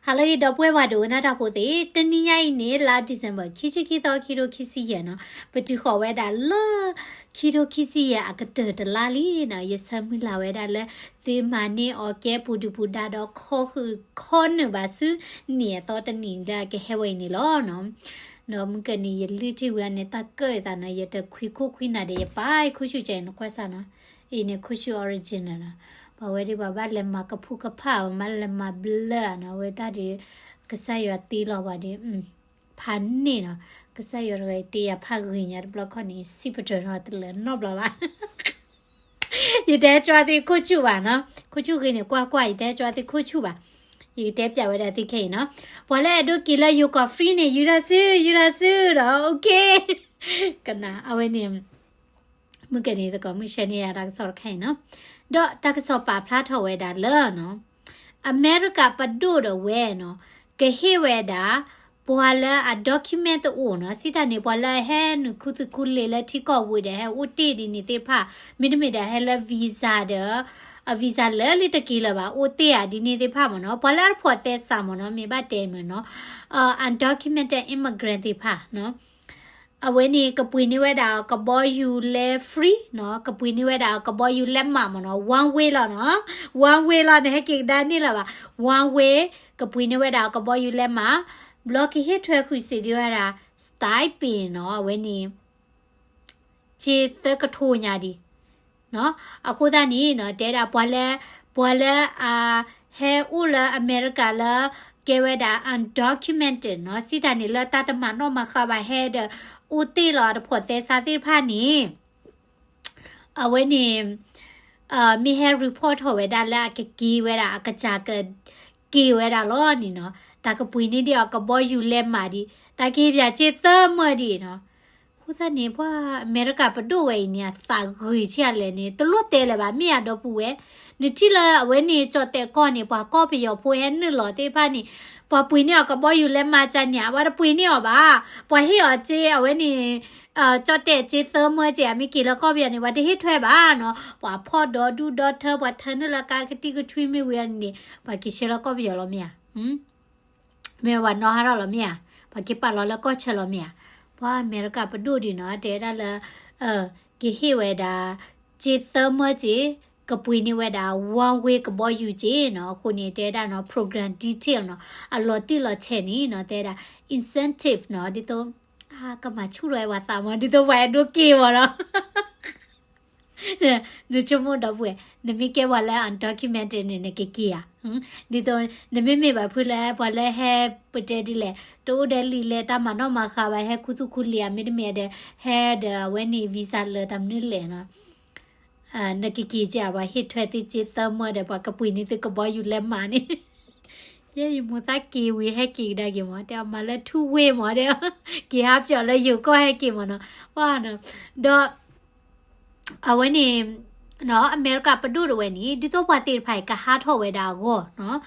ဟါလၢအဂ့ၤ ဒီပုၢ်ဝဲၢ်ပှၤဒိကနၣ်တၢ်ဖိသ့ၣ်, တနံၤညါအံၤန့ၣ် လါ December ခံဆံခံသီ ခံထိခံဆံယဲၢ်နီၤ, ပတုၤဃီၤဝဲဒၣ်လၢ ခံထိခံဆံယဲၢ်အကတၢၢ်တလါလံနီၤ, ယဆၢမုၢ်လၢ်ဝဲဒၣ်လၢ သုမၤန့ၢ်အီၤကဲပူၤဒုၣ်ပူၤဒါဒီးခီဃုာ်ခီနုာ်ဘၣ်ဆူ နံၣ်အသီတနံၣ်လၢအကဟဲဝဲအံၤန့ၣ်လီၤနီၤ. ဒီးမုၢ်ကနံၤ ယလုၢ်ထံၣ်ဝံၤအန့ၣ် တၢ်ကၢၣ်အသးနီၤ, ယတခွံခိၣ်ခွံနၤဒီး ယပာ်ခိၣ်ဆူၣ်ကဲအံၤ နကွၢ်စၢ်နီၤ, အံၤန့ၣ်ခိၣ်ဆူၣ် original နီၤ, ပှၤဝဲဒၣ်ပှၤဘၣ်လဲၤမၤကဖူးကဖၣ် ပှၤဘၣ်လဲၤမၤဘျၢနီၤ, အဝဲတၢ်ဒီး ကစၢ်ယွၤတ့လီၤပှၤဒီး ဖးန့ၢ်နီၤ, ကစၢ်ယွၤတဂၤအံၤတ့ယၤဖးဂ့ၤညါတဘျီခီန့ၣ် စံးပတြၢၤထီၣ်တလၢနီတဘျီဘၣ် ယတဟဲကၠီသုခိၣ်ဆူၣ်ဘၣ်နီၤ, ခိၣ်ဆူၣ်ဂ့ၤန့ၣ် ကွၢ်ကွၢ် ယတဟဲကၠီသုခိၣ်ဆူၣ်ဘၣ်, ယကတဲပၠးဝဲဒၣ်သုခဲအံၤနီၤ, ပှၤလၢအဒိးက့ၤလၢယိၤကီၢ် free န့ၣ် ယူၤထီၣ်စု ယူၤထီၣ်စုဒီး okay ကနၣ်အဝဲန့ၣ် မုၢ်ကနံၤသကိးမုၢ်ဆၢန့ၢ်ယၤတၢ်ကစီၣ်တခါအံၤနီၤ, ဒီးတၢ်ကစီၣ်ပာ်ဖျါထီၣ်ဝဲဒၣ်လၢနီၤ အမဲရကၤပဒိၣ်ဒီးဝဲနီၤ, ကဟ့ၣ်ဝဲဒၣ် ပှၤလၢအ document တအိၣ်နီၤ, စံးတၢ်န့ၣ် ပှၤလၢအဟဲနုာ်ခူသူၣ်ခူလ့ၤလၢထံကီၢ်ပူၤဒီး ဟဲအိၣ်တ့ၢ်ဒ်န့ၣ်သ့ၣ်တဖၣ်, မ့တမ့ၢ်ဒီးဟဲလၢ visa ဒီး အ visa လၢာ်လံတက့ၤလၢၤဘၣ် အိၣ်တ့ၢ်ဧါဒ်န့ၣ်သ့ၣ်တဖၣ်မ့ၢ်နီၤ, ပှၤလၢအတဖိးသဲစးမ့ၢ်နီၤ, မ့ၢ်ဘၣ်တဲမ့ၢ်နီၤ, undocumented immigrant သ့ၣ်တဖၣ်နီၤ အဝဲန့ၣ် ကပှ့ၤန့ၢ်ဝဲဒၣ်ကဘီယူၤလၢ free နီၤ, ကပှ့ၤန့ၢ်ဝဲဒၣ်ကဘီယူၤလၢမးမ့ၢ်နီၤ, one way လီၤနီၤ, one way လီၤ နဟဲက့ၤကဒါန့ၣ်လၢၤဘၣ်, one way ကပှ့ၤန့ၢ်ဝဲဒၣ်ကဘီယူၤလၢမး, ဘျီကဟ့ၣ်ထွဲဃုာ်စ့ၢ်ဒံးဝဲဒၣ် stipend နီၤ, အဝဲန့ၣ် ကၠ့သၢကထိညါဒံး အဃိသတးန့ၣ်နီၤ တဲဒၣ်ပှၤလၢ ပှၤလၢအဟဲအိၣ်လၢအမဲရကၤလၢ ကဲဝဲဒၣ် undocumented နီၤ, စံးတၢ်န့ၣ်လၢတၢ်တမၤနီၣ်မၤဃါဘၣ်ဟဲဒီး အိၣ်တ့ၢ်လီၤအတဖိးသဲစးသ့ၣ်တဖၣ်န့ၣ် အဝဲန့ၣ် မ့ၢ်ဟဲ report ထီၣ်ဝဲဒၣ်လၢအကက့ၤဝဲဒၣ် အကစၢ်ကက့ၤဝဲဒၣ်လီၤန့ၣ်နီၤ, တၢ်ကပှ့ၤန့ၢ်ဒံးအီၤကဘီယူၤလၢမးဒံး, တၢ်ကဟ့ၣ်ပၠးကၠ့သၢမၢဒံးနီၤ, အဃိသတးန့ၣ် ပှၤအမဲရကၤပဒိၣ်ဝဲအံၤန့ၣ် အသးဂ့ၤဆံးအါလဲၣ်န့ၣ် တလိၣ်တဲလၢၤဘၣ် မ့ၢ်အဒီပုၢ်ဝဲၢ်, နထံၣ်လၢအဝဲန့ၣ် ကၠီၣ်တဲာ်ကီၢ်န့ၣ် ပှၤကီၢ်ပယီၤဖိဟဲနုာ်လီၤသ့ၣ်တဖၣ်န့ၣ် ပှၤပှ့ၤန့ၢ်အီၤကဘီယူၤလၢမးကၠ့န့ၣ် အဝဲတပှ့ၤန့ၢ်အီၤဘၣ်, ပှၤဟ့ၣ်အီၤကၠ့အဝဲန့ၣ် ကၠီၣ်တဲာ်ကၠ့သၢမၢကၠ့ အမ့ၢ်က့ၤလၢကီၢ်ပယီၤန့ၣ် ပှၤတဟ့ၣ်ထွဲဘၣ်နီၤ, ပှၤဖီၣ်ဒီဒူၣ်ဒီထၢ ပှၤထၢနုာ်လၢကါကတံၢ်ကထွံမ့ၢ်ဝံၤအန့ၣ် ပှၤက့ၤဆှၢလၢကီၢ်ပယီၤလီၤမ့ၢ်ဧါ, မ့ၢ်ပှၤနီၣ်ဟးထီၣ်လီၤမ့ၢ်ဧါ, ပှၤက့ၤပာ်လီၤလၢကီၢ်ဆၢလီၤမ့ၢ်ဧါ, ပှၤအမဲရကၤပဒိၣ်ဒံးနီၤ တဲဝဲဒၣ်လၢ ကဟ့ၣ်ဝဲဒၣ် ကၠ့သၢမၢကၠ့ ကပှ့ၤန့ၢ်ဝဲဒၣ် one way ကဘီယူၤကၠ့နီၤ, အဃိန့ၣ် တဲဝဲဒၣ်နီၤ program detail နီၤ အလီၤတံၢ်လီၤဆဲးန့ၣ်နီၤ တဲဝဲဒၣ် incentive နီၤ ဒ်သိး ကမၤဆူၣ်ထီၣ်ဝဲပှၤသးမး ဒ်သိးပှၤအဲၣ်ဒိးက့ၤမးနီၤ နဆိကမိၣ်ဒီပုၢ်ဝဲၢ် နမ့ၢ်ကဲပှၤလၢ undocumented န့ၣ် နကက့ၤဧါ, ဒ်သိး နမ့မ့ၢ်ဘၣ်ဖုလၢ ပှၤလၢဟဲပတဲဒ်လဲၣ် တအိၣ်ဒီးလံာ်လဲၣ် တၢ်မၤနီၣ်မၤဃါဘၣ် ဟဲခူသူၣ်ခူလ့ၤဧါ မ့တမ့ၢ်ဒီး ဟဲဒီးအဝဲန့ၣ် visa လၢတၢ်မနုၤလဲၣ်နီၤ နကက့ၤက့ၤဧါ ပှၤဟ့ၣ်ထွဲသုကၠ့သၢမၢဒီး ပှၤကပှ့ၤန့ၢ်သုကဘီယူၤလၢမးန့ၣ် ယဲယမိၢ်သးက့ၤဝံၤဟဲက့ၤကဒါက့ၤမး တဲအမၤလၢ two way မး တဲ က့ၤဟးပၠီၣ်လၢယိၤကီၢ်ဟဲက့ၤမးနီၤ ဒီး အဝဲန့ၣ် အမဲရကၤပဒိၣ်တဝဲန့ၣ် ဒ်သိးပှၤသ့ၣ်တဖၣ်အံၤကဟးထီၣ်ဝဲဒၣ်အဂီၢ်နီၤ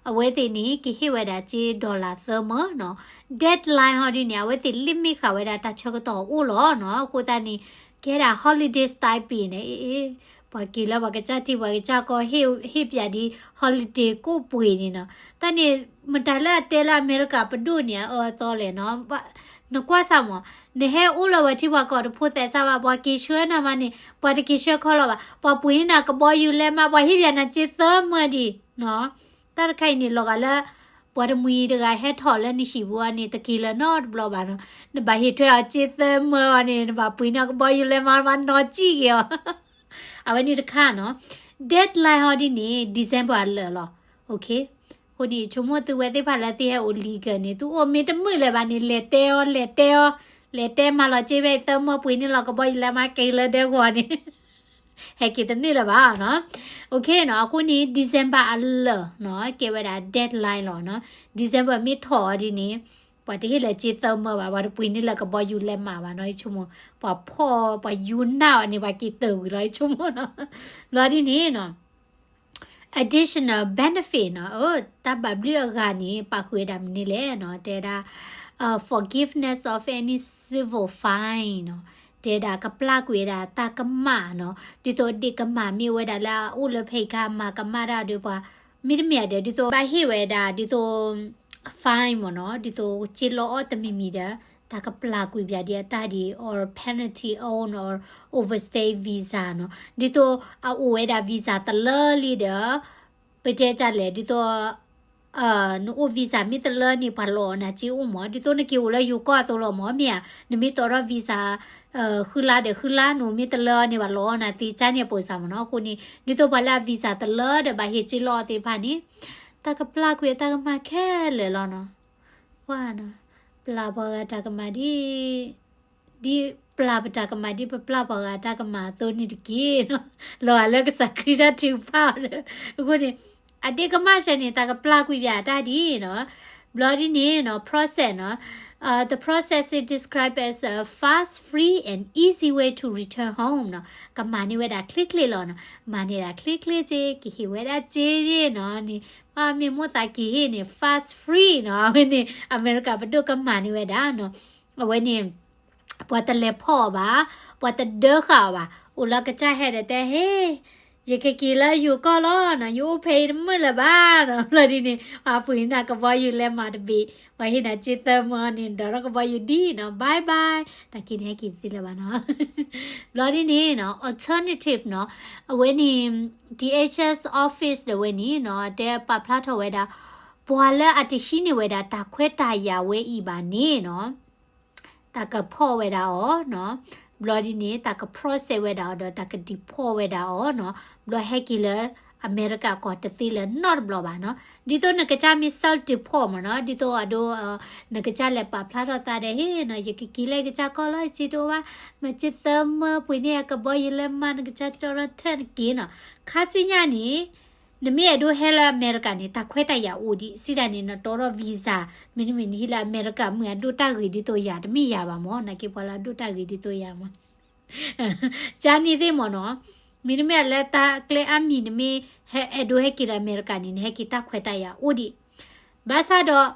အဝဲသ့ၣ်န့ၣ် ကဟ့ၣ်ဝဲဒၣ်ကၠ့ dollar သၢမၢနီၤ deadline ဟီဒ်န့ၣ် အဝဲသ့ၣ် limit ဃာ်ဝဲဒၣ်တၢ်ဆၢကတီၢ်အိၣ်လီၤနီၤ အဃိသတးန့ၣ် ကဲဒၣ် holiday stipend န့ၣ် အ့ ပှၤက့ၤလၢပှၤကစၢ်ထံ ပှၤကစၢ်ကီၢ် ဟ့ၣ်ပၠးဒ် holiday ကိးပှ့ၤန့ၣ်နီၤ တၢ်န့ၣ် မတၤလၢအတဲလၢအမဲရကၤပဒိၣ်န့ၣ် အအၢအသီလဲၣ်နီၤ နကွၢ်စၢ်မး နဟဲအိၣ်လၢဝဲထံပှၤကီၢ်တဖိးသဲစးဘၣ် ပှၤက့ၤဆှၢနၤမးန့ၣ် ပှၤတက့ၤဆှၢခီလီၤဘၣ် ပှၤပှ့ၤန့ၢ်နၤကဘီယူၤလၢမး ပှၤဟ့ၣ်ပၠးနၤကၠ့သၢမၢဒံးနီၤ တၢ်တခါအံၤန့ၣ် လီၤဂာ်လၢ ပှၤတမှံၤတဂၤဟဲထီၣ်လၢနဟံၣ်ပူၤအီၤန့ၣ် တက့ၤလၢၤနီတဘျီဘၣ်နီၤ နဘၣ်ဟ့ၣ်ထွဲအီၤကၠ့သၢမၢအီၤန့ၣ် နဘၣ်ပှ့ၤန့ၢ်အီၤကဘီယူၤလၢမး နဘၣ်နီၢ်ကံၣ်က့ၤအီၤ အဝဲန့ၣ်တခါနီၤ deadline ဟီဒ်န့ၣ် December အလၢာ်လီၤ အဃိန့ၣ် ယဆိကမိၣ်သုဝဲသ့ၣ်တဖၣ်လၢသုဟဲအိၣ် legal န့ၣ် သုအိၣ်မ့ၢ်တမုာ်လၢၤဘၣ်န့ၣ် လဲၤတဲအီၤ လဲၤတဲအီၤ လဲၤတဲမၤလီၤကၠ့ဖဲအံၤသၢမၢ ပှ့ၤန့ၢ်လီၤကဘီယူၤလၢမး က့ၤလၢဒဲကဝီၤန့ၣ် ဟဲက့ၤတန့ၢ်လၢၤဘၣ်နီၤ အဃိန့ၣ် December အလၢာ်နီၤ ကဲဝဲဒၣ် deadline လီၤနီၤ December မ့ၢ်ထီၣ်အီၤဒ်န့ၣ် ပှၤတဟ့ၣ်လၢၤကၠ့သၢမၢဘၣ် ပှၤတပှ့ၤန့ၢ်လၢၤကဘီယူၤလၢမးဘၣ်နီၤ ယဆိကမိၣ် ပှၤဖီၣ် ပှၤယူနၢ်အီၤန့ၣ် ပှၤက့ၤတၢၢ်ဝံၤလီၤ ယဆိကမိၣ်နီၤ လီၤဒ်န့ၣ်နီၤ additional benefit နီၤ တၢ်ဘၣ်ဘျုးအဂၤန့ၣ် ပာ်ဃုာ်ဝဲဒၣ်မနုၤလဲၣ်နီၤ တဲဒၣ် forgiveness of any civil fine နီၤ တဲဒၣ်ကပျၢ်ကွံာ်ဝဲဒၣ်တၢ်ကမၣ်နီၤ ဒ်သိးဒ့ၣ်ကမၣ်မ့ၢ်အိၣ်ဝဲဒၣ်လၢအအိၣ်လၢဖဲအံၤခါ မၤကမၣ်တၢ်ဒီးပှၤ မ့တမ့ၢ်ဒီး ဒ်သိးဘၣ်ဟ့ၣ်ဝဲဒၣ် ဒ်သိး fine မ့ၢ်နီၤ, ဒ်သိးစ့လီအီၣ်တမံၤမံၤဒီး တၢ်ကပျၢ်ကွံာ်ပၠးဒ်အတၢ်ဒ် or penalty on or overstay visa နီၤ, ဒ်သိးအအိၣ်ဝဲဒၣ် visa တလၢလံဒီး ပတဲတၢ်လဲၣ် ဒ်သိး နအိၣ် visa မ့ၢ်တလၢန့ၣ် ပှၤလီအီၣ်နၤစ့အိၣ်မး, ဒ်သိးနက့ၤအိၣ်လၢယိၤကီၢ်အသိးလီၤမး, မ့ၢ်ဧါ, နမ့ၢ်တီထီၣ် visa ဃုလါဒီးဃုလါ နအိၣ်မ့ၢ်တလၢန့ၣ် ပှၤလီအီၣ်နၤသ့ကါန့ၣ် အပိစၢ်မ့ၢ်နီၤ, အဃိန့ၣ် ဒ်သိးပှၤလၢအ visa တလၢဒီး ဘၣ်ဟ့ၣ်စ့လီအီၣ်သ့ၣ်တဖၣ်န့ၣ် တၢ်ကပျၢ်ကွံာ်အတၢ်ကမၣ်ခဲလၢာ်လီၤနီၤ, ပှၤနီၤ, ပျၢ်ပှၤဂၤတၢ်ကမၣ်ဒ် ဒ်ပျၢ်ပတၢ်ကမၣ် ဒ်ပပျၢ်ပှၤဂၤတၢ်ကမၣ်အသိးန့ၣ်တက့ၢ်နီၤ, လီၤဂာ်လၢကစၢ်ခရံာ်တၢ်ထုကဖၣ်ဒီး, အဃိန့ၣ် အဒ့ကမၣ်ဆဲန့ၣ် တၢ်ကပျၢ်ကွံာ်ပၠးအတၢ်ဒ်နီၤ, ဘျီဒ်န့ၣ်နီၤ process နီၤ, the process is described as a fast, free and easy way to return home နီၤ, ကမၤန့ၢ်ဝဲဒၣ်ချ့ချ့လီၤနီၤ, မၤန့ၢ်ဒၣ်ချ့ချ့က့ ကဟ့ၣ်ဝဲဒၣ်စ့နီၤန့ၣ်, မ့ၢ်မိၣ်သးက့ၤဟ့ၣ်န့ၣ် fast, free နီၤ, အဝဲန့ၣ် အမဲရကၤပဒိၣ်ကမၤန့ၢ်ဝဲဒၣ်နီၤ, အဝဲန့ၣ် ပှၤတလဲၤဖီၣ်အီၤဘၣ်, ပှၤတဒၢဃာ်အီၤဘၣ်, အိၣ်လၢကစၢ်ဟဲဒီးတဲ ဟ့ၣ်, ယကက့ၤလၢယိၤကီၢ်လီၤနီၤ, ယအိၣ်ဖဲအံၤတမုာ်လၢၤဘၣ်နီၤ, ဘျီဒ်န့ၣ် ပှၤပှ့ၤနၤကဘီယူၤလဲးမးတဘ့ၣ်, ပှၤဟ့ၣ်နၤစ့သၢမၢန့ၣ် ဒီးထီၣ်ကဘီယူၤဒ်နီၤ, bye bye, တၢ်က့ၤန့ၣ်ဟဲက့ၤသ့လၢၤဘၣ်နီၤ, ဘျီဒ်န့ၣ်နီၤ alternative နီၤ, အဝဲန့ၣ် D H S office ဒီးဝဲန့ၣ်နီၤ တဲပာ်ဖျါထီၣ်ဝဲဒၣ် ပှၤလၢအတဟံးန့ၢ်ဝဲဒၣ်တၢ်ခွဲးတၢ်ယာ်ဝဲအံၤဘၣ်န့ၣ်နီၤ တၢ်ကဖီၣ်ဝဲဒၣ်အီၤနီၤ, ဘျီဒ်န့ၣ် တၢ်က process ဝဲဒၣ်အီၤဒီး တၢ်က deport ဝဲဒၣ်အီၤနီၤ, ဘျီဟဲက့ၤလၢအမဲရကၤကီၢ်တသ့လၢၤနီတဘျီဘၣ်နီၤ, ဒ်သိးနကစၢ်မ့ၢ် self deport မ့ၢ်နီၤ, ဒ်သိးအဒိ နကစၢ်လဲၤပာ်ဖျါထီၣ်သးဒီး ဟ့ၣ်နီၤ ယကက့ၤလၢယကစၢ်ကီၢ်လီၤ စ့တအိၣ်ဘၣ်, မ့ၢ်စ့သၢမၢပှ့ၤန့ၢ်အကဘီယူၤလဲးမး နကစၢ်ကၠီထီၣ်ထၢၣ်နက့ၤနီၤ, ခါဆူညါန့ၣ် နမ့ၢ်အဲၣ်ဒိးဟဲလၢအမဲရကၤန့ၣ် တၢ်ခွဲးတၢ်ယာ်အိၣ်ဒံး, စံးတၢ်န့ၣ် နတီထီၣ် visa မ့တမ့ၢ်နဟံးလၢအမဲရကၤမုၢ်အဒိၣ်တၢ်ဂ့ၤဒ်သိးယၤ တမ့ၢ်ယၤဘၣ်မး, နာ်က့ပှၤလၢအဒိၣ်တၢ်ဂ့ၤဒ်သိးယၤမး, ကန့ၣ်သ့ၣ်မးနီၤ, မ့တမ့ၢ်လၢတၢ်ကျဲအါမံၤ နမ့ၢ်ဟဲအဲၣ်ဒိးဟဲက့ၤလၢအမဲရကၤန့ၣ် နဟဲက့ၤတၢ်ခွဲးတၢ်ယာ်အိၣ်ဒံး, ဘၣ်ဆၣ်ဒီး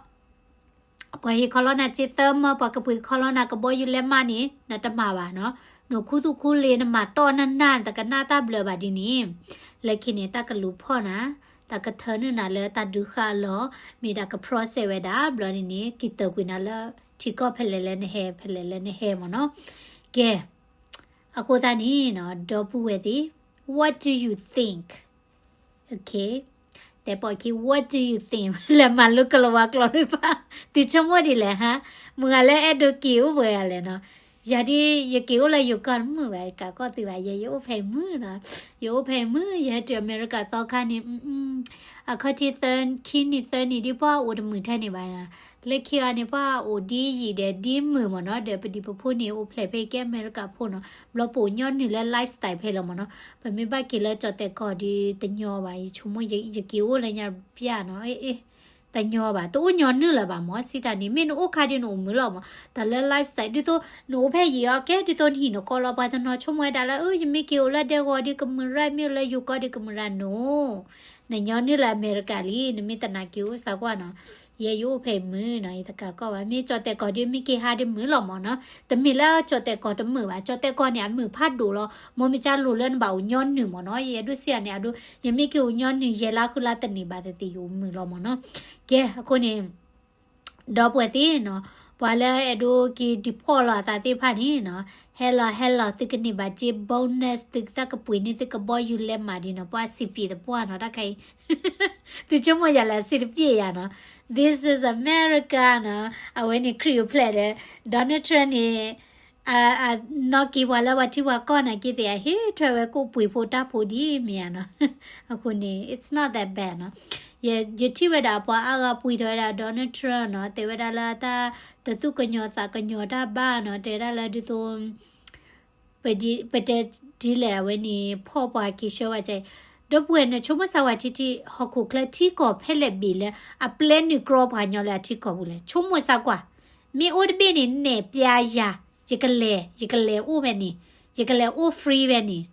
ပှၤဟ့ၣ်ခီလီနၤစ့သၢမၢ ပှၤကပှ့ၤခီလီနၤကဘီယူၤလဲးမးန့ၣ် နတမၤဘၣ်နီၤ, နခူသူၣ်ခူလ့ၤ နမၤတီၢ်နၢ်နၢ် နတကနၣ်တၢ်ဘျၢဘၣ်ဒ်န့ၣ်, လၢခံန့ၣ် တၢ်ကလူၤဖီၣ်နၤ, တၢ်ကထၢနုာ်နၤလၢတၢ်ဒုးဃာ်အလီၢ်, မ့ၢ်ဒၣ်က process ဝဲဒၣ် ဘျီန့ၣ်န့ၣ် က့ၤတၢၢ်ကွံာ်နၤလၢထံကီၢ်ဖဲလဲၣ်လၢနဟဲ ဖဲလဲၣ်လၢနဟဲမးနီၤ, ကဲ အဃိသတးန့ၣ်နီၤ ဒီပုၢ်ဝဲၢ်သ့ၣ် what do you think? Okay, တဲပိာ်ခံ what do you think လဲၤမၤလိကလၤဝါကျိာ်ဒံးဘၣ်, သုဆိကမိၣ်ဒ်လဲၣ်ဟါ, မုၢ်ဂၤလၢအဲၣ်ဒိးက့ၤအိၣ်ပှဲၤဂၤလဲၣ်နီၤ, ယၤဒ်ယက့ၤအိၣ်လၢယိၤကီၢ်တမုာ်ဘၣ် ယကးကီၢ်သုဘၣ် ယဲယအိၣ်ဖဲအံၤမုာ်နီၤ, ယအိၣ်ဖဲအံၤမုာ် ယဟဲတုၤအမဲရကၤသီခါန့ၣ်, အခီၣ်ထံးသၢ ခံနံၣ်သၢနံၣ်ဒ်ပှၤအိၣ်တမုာ်ထဲန့ၣ်ဘၣ်, လၢခံအီၤန့ၣ် ပှၤအိၣ်ဒ်ယံာ်ဒီးဒ်မုာ်မးနီၤ, ဒီးပဒံးပဖိန့ၣ် အိၣ်ဖျဲၣ်ဖဲကဲအမဲရကၤဖိနီၤ, ဘျီပအိၣ်ညီနုၢ်လၢ lifestyle ဖဲလီၤမးနီၤ, ပမ့ၢ်ဘၣ်က့ၤလၢကၠီၣ်တဲာ်ကီၢ်ဒီးတညီဘၣ်, ယဆိကမိၣ်ယက့ၤအိၣ်လၢညါပျၢ်နီၤ, တညီဘၣ်, တအိၣ်ညီနုၢ်လၢၤဘၣ်မး, စံးတၢ်န့ၣ် မ့ၢ်နအိၣ်ခါဒီးနအိၣ်မုာ်လီၤမး, တၢ်လၢ lifestyle ဒ်သိး နအိၣ်ဖဲယံၤအီၤကဲ ဒ်သိးနဟံၣ်နဃီလီၤ, ပှၤတနီၤဆိကမိၣ်ဝဲဒၣ်လၢ အၢ ယမ့ၢ်က့ၤအိၣ်လၢဒဲကဝီၤဒီးကမုာ်ရၢ်, မ့ၢ်အိၣ်လၢယိၤကီၢ်ဒီးကမုာ်ရၢ်နီၤ နညီနုၢ်လၢအမဲရကၤလံ, နမ့ၢ်တနာ်က့ၤအိၣ်စးကွၢ်နီၤ, ယဲယအိၣ်ဖဲအံၤမုာ်နီၤ, ယတကးကီၢ်ဘၣ်, မ့ၢ်ကၠီၣ်တဲာ်ကီၢ်ဒီးမ့ၢ်က့ၤဟးဒီးမုာ်လီၤမးနီၤ, တမ့ၢ်လၢကၠီၣ်တဲာ်ကီၢ်တမုာ်ဘၣ်, ကၠီၣ်တဲာ်ကီၢ်န့ၣ် အမုာ်ဖးဒိၣ်လီၤ, မ်မ့ၢ်ကၢလိၤလၢနဘၣ်အိၣ်ညီနုၢ်မးနီၤ, ယအဲၣ်ဒိးစံးတၢ်န့ၣ် အဒိ ယမ့ၢ်က့ၤအိၣ်ညီနုၢ် ယဲလါဃုလါတန့ၢ်ဘၣ်သ့ၣ်သ့ၣ် ယအိၣ်မုာ်လီၤမးနီၤ, ကဲ အဃိန့ၣ် ဒီပုၢ်ဝဲၢ်သ့ၣ်နီၤ, ပှၤလၢအဲၣ်ဒိးက့ၤ deport လီၤအသးသ့ၣ်တဖၣ်န့ၣ်နီၤ, ဟဲလီၤဟဲလီၤ သုကန့ၢ်ဘၣ်စ့ bonus, သုတၢ်ကပှ့ၤန့ၢ်သုကဘီယူၤလဲးမးဒ်နီၤ, ပှၤစံးပ့ၤသပှၢ်နီၤ တၢ်ခဲအံၤ, သုဆိကမိၣ်ယၤလၢအစံးတပ့ၤယၤနီၤ, This is America နီၤ, အဝဲန့ၣ်ခရံာ်အိၣ်ဖျဲၣ်ဒီး Donald Trump န့ၣ် အနီၢ်က့ၤပှၤလၢပှၤထံပှၤကီၢ်နာ်က့သ့ၣ် အဟ့ၣ်ထွဲဝဲကိၣ်ပှ့ၤဖိတၢ်ဖိဒ်မ့ၢ်ဧါနီၤ, အဃိန့ၣ် it's not that bad နီၤ, ယထံၣ်ဝဲဒၣ်ပှၤအါဂၤပှ့ၤထီၣ်ဝဲဒၣ် Donald Trump နီၤ, တဲဝဲဒၣ်လၢတၢ်တသူၣ်ကညီၤသးကညီၤတၢ်ဘၣ်နီၤ, တဲဝဲဒၣ်လၢဒ်သိး ပတဲဒ်လဲၣ်အဝဲန့ၣ် ဖီၣ်ပှၤက့ၤဆှၢဝဲကဲ, ဒီပုၢ်ဝဲၢ်န့ၣ် ဆိကမိၣ်စၢ်ဝဲထံထံ ဟီၣ်ခိၣ်ချၢထံကီၢ်ဖဲလဲၣ်ဘ့ၣ်လၢ အပျဲနုာ်ကြီပှၤကညီလၢအထံကီၢ်ပူၤလဲၣ်, ဆိကမိၣ်စၢ်ကွၢ်, မ့ၢ်အိၣ်တဘ့ၣ်န့ၣ် နဲၣ်ပျါယၤ, ယကလဲၤ, ယကလဲၤအိၣ်ဖဲန့ၣ်, ယကလဲၤအိၣ် free ဖဲန့ၣ်,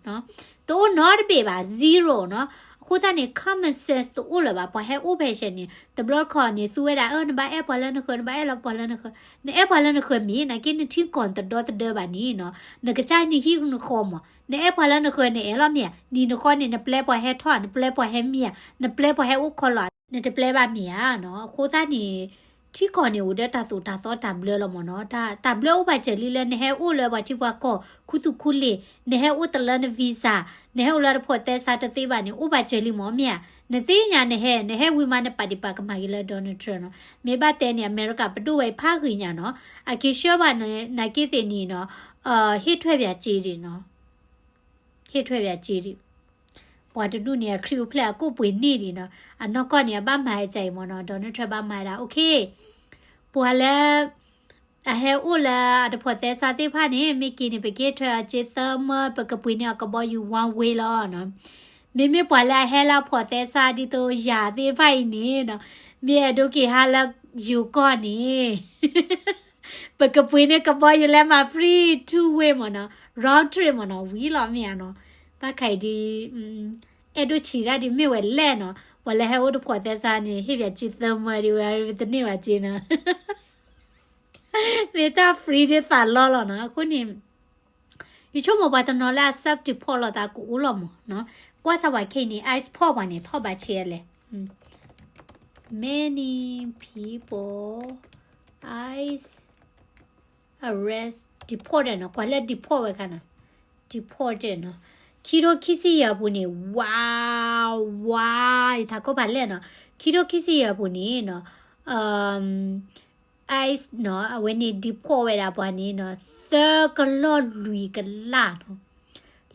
တအိၣ်နီတဘ့ၣ်ဘၣ်, zero နီၤ, အဃိသတးန့ၣ် common sense တအိၣ်လၢၤဘၣ်. ပှၤဟဲအိၣ်ဖဲဆဲးန့ၣ် တဘျီတခီၣ်န့ၣ် သူဝဲဒၣ် အၢ နဘၣ်အဲၣ်ပှၤလၢနဃၢၤ, နဘၣ်အဲၣ်လီၤပှၤလၢနဃၢၤ, နအဲၣ်ပှၤလၢနဃၢၤမ့ၢ် နာ်က့နထံကီၢ်တဒီသဒၢဘၣ်န့ၣ်နီၤ, နကစၢ်နဟံၣ်နဃီမး, နအဲၣ်ပှၤလၢနဃၢၤ နအဲၣ်လီၤမ့ၢ်ဧါ, နံၤနဃီန့ၣ် နပျဲပှၤဟဲထီၣ်, နပျဲပှၤဟဲမံဧါ, နပျဲပှၤဟဲအိၣ်ခီလီၤ, နတပျဲဘၣ်မ့ၢ်ဧါနီၤ. အဃိသတးန့ၣ် ထံကီၢ်န့ၣ်အိၣ်ဒီးတၢ်သိၣ်တၢ်သီတၢ်ဘျၢလီၤမ့ၢ်နီၤ. တၢ်ဘျၢအိၣ်ဘၣ်စၢၤလံလၢ နဟဲအိၣ်လၢပှၤထံပှၤကီၢ် ခူသူၣ်ခူလ့ၣ်, နဟဲအိၣ်တလၢန visa, နဟဲအိၣ်လၢတဖိးသဲစးတသ့ဘၣ်န့ၣ် အိၣ်ဘၣ်စၢၤလံမ့ၢ်မ့ၢ်ဧါ. နသ့ၣ်ညါနဟဲ, နဟဲဝံၤမးနပာ်ဒံးပာ်ကမၣ်က့ၤလၢ Donald Trump နီၤ. မ့ၢ်ဘၣ်တဲန့ၣ် အမဲရကၤပဒိၣ်ဝဲအံၤဖးဂ့ၤညါနီၤ. အက့ၤဆှၢဘၣ်နာ်က့သ့ၣ်န့ၣ်နီၤ, ဟ့ၣ်ထွဲပၠးစ့ဒံးနီၤ. ဟ့ၣ်ထွဲပၠးစ့ဒံး. ပှၤတဒူၣ်န့ၣ် အခရံာ်အိၣ်ဖျဲၣ်အကိၣ်ပှ့ၤန့ၢ်ဒံးနီၤ. အနီၢ်ကီၢ်န့ၣ် အဘၣ်မၤဟဲကၢ်အံၤမ့ၢ်နီၤ, Donald Trump ဘၣ်မၤဒၣ် okay. ပှၤလၢ အဟဲအိၣ်လၢအတဖိးသဲစးသ့ၣ်တဖၣ်န့ၣ် မ့ၢ်က့ၤန့ၣ် ပကဟ့ၣ်ထွဲအီၤစ့သၢမၢ, ပကပှ့ၤန့ၢ်အီၤကဘီယူၤ one way လီၤနီၤ. မ့မ့ၢ်ပှၤလၢအဟဲလၢအဖိးသဲစးဒ်သိးယၤသ့ၣ်တဖၣ်အံၤန့ၣ်နီၤ, မ့ၢ်အဲၣ်ဒိးက့ၤဟးလၢယိၤကီၢ်န့ၣ် ပကပှ့ၤန့ၢ်ကဘီယူၤလၢမၤ free two way မ့ၢ်နီၤ, round trip မ့ၢ်နီၤ, ဝံၤလီၤမ့ၢ်ဧါနီၤ. ဘၣ်ခါအံၤဒ် အဲၣ်ဒိးဆံးတၢ်ဒ်မ့ၢ်ဝဲလဲၣ်နီၤ, ပှၤလၢဟဲအိၣ်တဖိးသဲစးန့ၣ် ဟ့ၣ်ပၠးစ့သၢမၢဒံးဝဲ တန့ၢ်ဘၣ်စ့နီၤ. မ့ၢ်တၢ် free ဒ်သးလီလီၤနီၤ. အဃိန့ၣ် ယဆိကမိၣ်ပှၤတနီၤလၢအ self deport လိာ်သးကအိၣ်လီၤမ့ၢ်နီၤ. ကွၢ်စၢ်ဝဲခဲအံၤန့ၣ် ICE ဖီၣ်ပှၤန့ၣ် ထီၣ်ဘးဆံးအလဲၣ်. Many people ICE arrest deported နီၤ, ကွၢ်လၢ deport ဝဲခါနီၤ, deported နီၤ. ခံထိခံဆံယဲၢ်အပူၤန့ၣ် ဝါ, ဝါ, ယထးခိၣ်ဖးလဲၣ်နီၤ, ခံထိခံဆံယဲၢ်အပူၤန့ၣ်နီၤ, ICE နီၤ, အဝဲန့ၣ် deport ဝဲဒၣ်ပှၤန့ၣ်နီၤ, သၢကလီၢ်လွံၢ်ကလးနီၤ.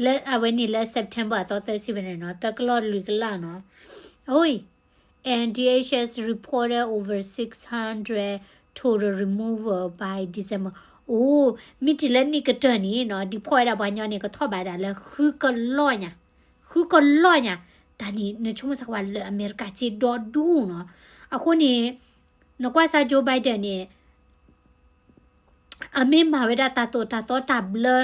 လၢအဝဲန့ၣ်လၢ September အသီသၢဆံဖဲန့ၣ်နီၤ, သၢကလီၢ်လွံၢ်ကလးနီၤ. အိ and DHS reported over six hundred total removal by December. အိ မ့ၢ်တုၤလၢနံၣ်ကတၢၢ်န့ၣ်နီၤ, deport ဝဲဒၣ်ပှၤညီန့ၣ် ကထီၣ်ဘးဒၣ်လၢ ဃုကလီၢ်ညါ, ဃုကလီၢ်ညါ. တၢ်န့ၣ် နဆိကမိၣ်စ့ၢ်ကီးလၢအမဲရကၤစ့ဒီဒူၣ်နီၤ. အဃိန့ၣ် နကွၢ်စၢ် Joe Biden န့ၣ် အမ့ၢ်မၤဝဲဒၣ်တၢ်သိၣ်တၢ်သီတၢ်ဘျၢ,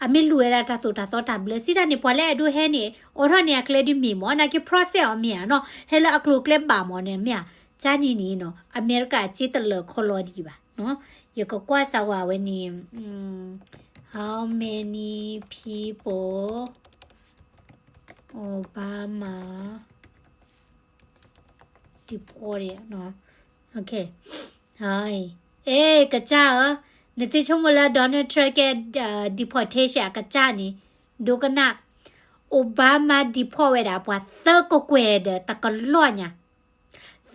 အမ့ၢ်လူၤဝဲဒၣ်တၢ်သိၣ်တၢ်သီတၢ်ဘျၢ စံးတၢ်န့ၣ် ပှၤလၢအဲၣ်ဒိးဟဲန့ၣ် အိးထီၣ်န့ၢ်အကျဲဒ်မ့ၢ်မ့ၢ် နာ်က့ process အီၤမ့ၢ်ဧါနီၤ, ဟဲလၢအကျိၤအကျဲဘၣ်မ့ၢ်န့ၣ်မ့ၢ်ဧါ. ကန့ၣ်န့ၣ်နီၤ အမဲရကၤစ့တလၢာ်ခီလီၤဒံးဘၣ်နီၤ. ယကကွၢ်စၢ်ဝဲအဝဲန့ၣ် how many people Obama deported နီၤ. အဲ ကစၢ်ဧၢ, နသ့ဆိကမိၣ်လၢ Donald Trump ကဲ deportation အကစၢ်န့ၣ် ဒိကနၣ် Obama deport ဝဲဒၣ်ပှၤသၢကကွဲၢ်ဒီးတကလီၢ်ညါ,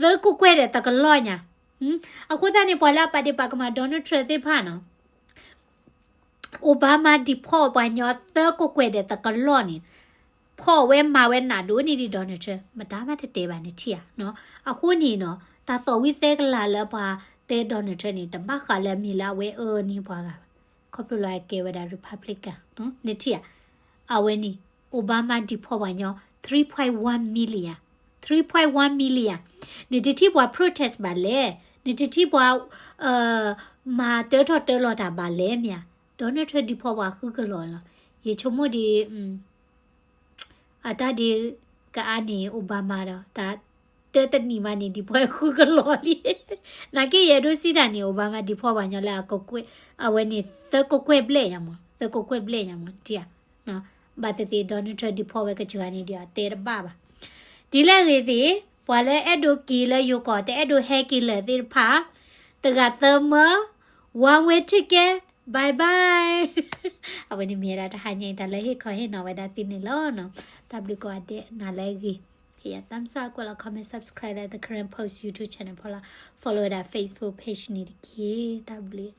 သၢကကွဲၢ်ဒီးတကလီၢ်ညါ. အဃိသတးန့ၣ် ပှၤလၢအပာ်ဒ့ၣ်ပာ်ကမၣ် Donald Trump သ့ၣ်တဖၣ်နီၤ Obama deport ပှၤညီသၢကကွဲၢ်ဒီးတကလီၢ်န့ၣ်, ဖီၣ်ဝဲမၤဝဲနးဒိၣ်န့ၢ်ဒံး Donald Trump မတၤမးတတဲဘၣ်န့ၣ်ထံၣ်ဧါ. အဃိန့ၣ်နီၤ တၢ်သီၣ်ဝံၣ်သဲကလၤလၢပှၤတဲ Donald Trump န့ၣ် တဘၣ်ဃးလၢအမ့ၢ်လၢအဝဲအၢန့ၢ်ပှၤဂၤဘၣ်, ခီဖျိလၢအကဲဝဲဒၣ် Republican န့ၣ်ထံၣ်ဧါ. အဝဲန့ၣ် Obama deport ပှၤညီ three point one million, three point one million. နတထံၣ်ပှၤ protest ဘၣ်လဲၣ်, နတထံၣ်ပှၤ မၤတၢထီၣ်တၢလီၤတၢ်ဘၣ်လဲၣ်မ့ၢ်ဧါ. Donald Trump deport ပှၤဃုကလီၢ်လီၤ. ယဆိကမိၣ်ဒ် အတၢ်ဒ်ကအါန့ၣ် Obama ဒီး တၢ်တနံၣ်မးန့ၣ် deport ဃုကလီၢ်လံ. နာ်က့ယအဲၣ်ဒိးစံးတၢ်န့ၣ် Obama deport ပှၤညီလၢအကကွဲၢ်, အဝဲန့ၣ် သၢကကွဲၢ်ဘျဲၣ်ညါမး, သၢကကွဲၢ်ဘျဲၣ်ညါမး ထံၣ်ဧါ. ဘၣ်သ့ၣ်သ့ၣ် Donald Trump deport ဝဲကစၢ်ဂၤန့ၣ်ဒီး အတဲတဘၣ်ဘၣ်. ဒ်လဲၣ်ဂ့ၤသ့ၣ် ပှၤလၢအဲၣ်ဒိးက့ၤလၢယိၤကီၢ် တအဲၣ်ဒိးဟဲက့ၤလၢာ်သ့ၣ်တဖၣ် တဂၤသၢမၢ one way ticket, bye bye. အဝဲန့ၣ်မ့ၢ်ဝဲဒၣ်တဟါညါအံၤ တၢ်လၢဟ့ၣ်ခီဟ့ၣ်နီၤဝဲဒၣ်သုန့ၣ်လီၤနီၤ. တၢ်ဘျုးကိးဂၤဒဲး နၤလၢအဂ့ၤ, ဟ့ၣ်ယၤ thumbs up ကွဲးလီၤ comment, subscribe လၢ The Karen Post YouTube channel ဖီလာ်, follow ဝဲဒၣ် Facebook page န့ၣ်တက့ၢ်. တၢ်ဘျုး